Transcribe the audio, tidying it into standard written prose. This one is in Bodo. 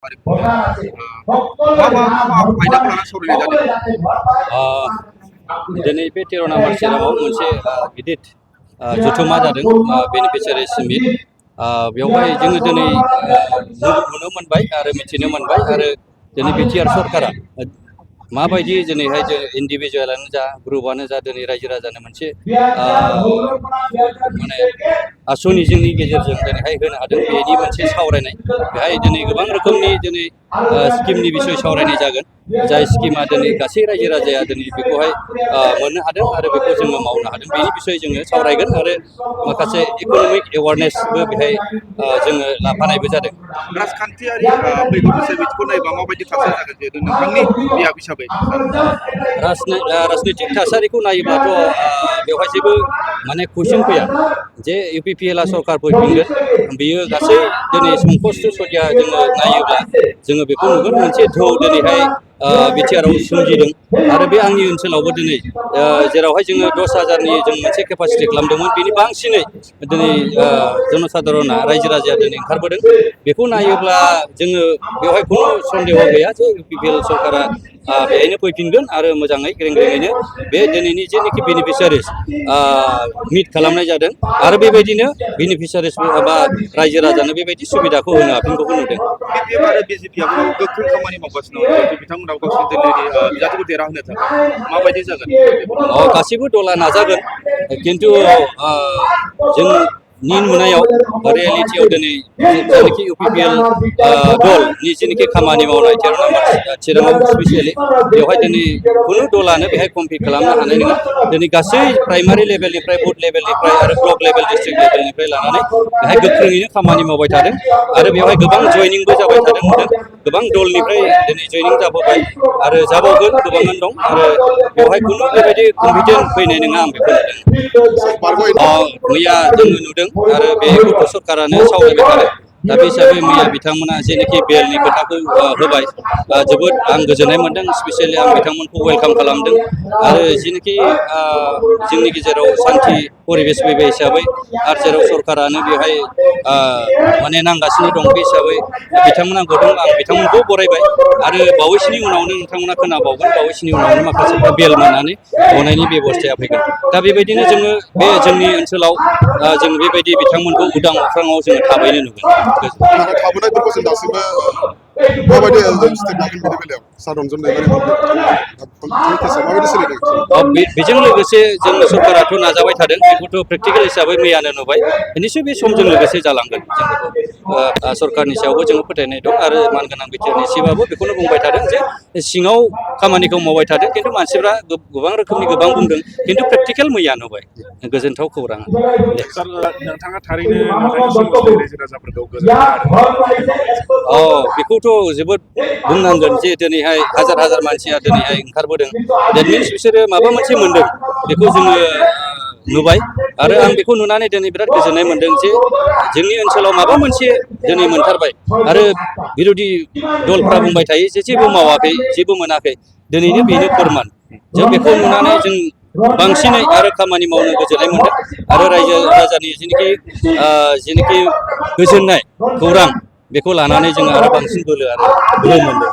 आयदाखौ लानानै सावरायनाय जादों? दिनै बे 13 नम्बर सेराव मोनसे गिदिर जथुमा जादों बेनिफिसियारि समिट। बेवहाय जोङो दिनै नुनो मोनबाय आरो मिथिनो मोनबाय आरो दिनै बिटिआर सरकारा माबायदि दिनैहाय जों इन्डिभिजुवेलानो जा ग्रुपआनो जा दिनै रायजो राजानो मोनसे माने आसुनि जोंनि गेजेरजों दिनैहाय होनो हादों बेनि मोनसे सावरायनाय। बेहाय दिनै गोबां रोखोमनि दिनै स्किमनि बिसय सावरायनाय जागोन। जाय स्किमा दिनै गासै रायजो राजाया दिनै बेखौहाय मोननो हादों आरो बेखौ जोङो मावनो हादों बेनि बिसय जोङो सावरायगोन आरो माखासे इक'नमिक एवारनेसबो बेहाय जोङो लाफानायबो जादों। राजखान्थियारि फैगौ बोसोर बिथिंखौ नायोबा माबायदि थासारि जागोन जिहेतु नोंथांनि बियाब हिसाबै? राजनैतिक थासारिखौ नायोब्लाथ' बेवहाय जेबो माने कुइसन फैया जे इउपिपिएलआ सरकार फैफिनगोन बेयो गासै दिनै संकष्ट सदिया जोङो नायोब्ला जोङो बेखौ नुगोन मोनसे धौ दिनैहाय बिटिआरआव सोमजिदों आरो बे आंनि ओनसोलावबो दिनै जेरावहाय जोङो 10,000नि जों मोनसे केपासिटि खालामदोंमोन बेनि बांसिनै दिनै जनसाधारना रायजो राजाया दिनै ओंखारबोदों। बेखौ नायोब्ला जोङो बेवहाय खुनु सन्देह गैया जे इउपिपिएल सरकारा बेहायनो फैफिनगोन आरो मोजाङै ग्रें-ग्रेङैनो बे दिनैनि जेनोखि बेनिफिसियारिस मिट खालामनाय जादों आरो बेबायदिनो बेनिफिसियारिस बा रायजो राजानो बेबायदि सुबिदाखौ होनो हाफिनगौखौ नुदों। बिपिएफ आरो बिजेपिआबो गोख्रों खामानि मावगासिनो दं जिहेतु बिथांमोनाव गावसिनि दिल्लीनि बिजाथिखौ देरहाहोनो थाखाय माबायदि जागोन? गासिबो दला नाजागोन खिन्थु जोंनि नुनायाव रियेलिटियाव दिनै जायनाखि इउपिपिएल दलनि जेनोखि खामानि मावनाय 13 नम्बर चिराङाव स्पेसियेलि बेवहाय दिनै खुनु दलानो बेहाय कम्पिट खालामनो हानाय नङा। दिनै गासै प्राइमारि लेभेलनिफ्राय बुथ लेभेलनिफ्राय आरो ब्लक लेभेल डिस्ट्रिक्ट लेभेलनिफ्राय लानानै बेहाय गोख्रोङैनो खामानि मावबाय थादों आरो बेवहाय गोबां जयनिंबो जाबाय थादों नुदों। गोबां दलनिफ्राय दिनै जयनिं जाबोबाय आरो जाबावगोन गोबाङानो दं आरो बेवहाय खुनु बेबायदि कनफिडेन्ट फैनाय नङा आं बेखौ नुदों। मैया जोङो नुदों आरो बे गथ' सरकारानो सावरायबाय थादों। दा बे हिसाबै मैया बिथांमोना जेनोखि बेलनि खोथाखौ होबाय जोबोद आं गोजोननाय मोनदों। स्पेसियेलि आं बिथांमोनखौ वेलकाम खालामदों आरो जेनोखि जोंनि गेजेराव सान्थि परिबेस फैबाय हिसाबै आरो जेराव सरकारानो बेवहाय माने नांगासिनो दं बे हिसाबै बिथांमोना गदों आं बिथांमोनखौ बरायबाय आरो बावैसोनि उनावनो नोंथांमोना खोनाबावगोन बावैसोनि उनावनो माखासेफ्रा बेल मोननानै गनायनि बेब'स्थाया फैगोन। दा बेबायदिनो जोङो बे जोंनि ओनसोलाव जों बेबायदि बिथांमोनखौ उदां अख्राङाव जोङो थाबैनो नुगोन। थाबोनायफोरखौ जों दासिमबो माबायदि स्टेप लागोन बेनि बेलायाव सार रन्जन दैमारि माबायदि सोलिदों? बेजों लोगोसे जोंनि सरकाराथ' नाजाबाय थादों बेखौथ' प्रेक्टिकेल हिसाबै मैयानो नुबाय। निसय बे समजों लोगोसे जालांगोन जों बेखौ सरकारनि सायावबो जोङो फोथायनाय दं आरो मानगोनां बिटिआरनि एसेबाबो बेखौनो बुंबाय थादों जे सिङाव खामानिखौ मावबाय थादों खिन्थु मानसिफ्रा गोबां रोखोमनि गोबां बुंदों खिन्थु प्रेक्टिकेल मैया नुबाय गोजोनथाव खौरां। सार नोंथाङा थारैनो नोंथांनि समाजनि रायजो राजाफोरखौ गोजोनहोनो बेखौथ' जोबोद बुंनांगोन जे दिनैहाय हाजार हाजार मानसिया दिनैहाय ओंखारबोदों। देट मिन्स बिसोरो माबा मोनसे मोनदों बेखौ जोङो नुबाय आरो आं बेखौ नुनानै दिनै बिराद गोजोननाय मोनदों जे जोंनि ओनसोलाव माबा मोनसे दिनै मोनथारबाय आरो बिर'धि दलफ्रा बुंबाय थायो जे जेबो मावाखै जेबो मोनाखै दिनैनो बेनो फोरमान। जों बेखौ नुनानै जों बांसिनै आरो खामानि मावनो गोजोननाय मोनदों आरो रायजो राजानि जेनोखि गोजोननाय खौरां बेखौ लानानै जोङो आरो बांसिन बोलो आरो गोहो मोनदों।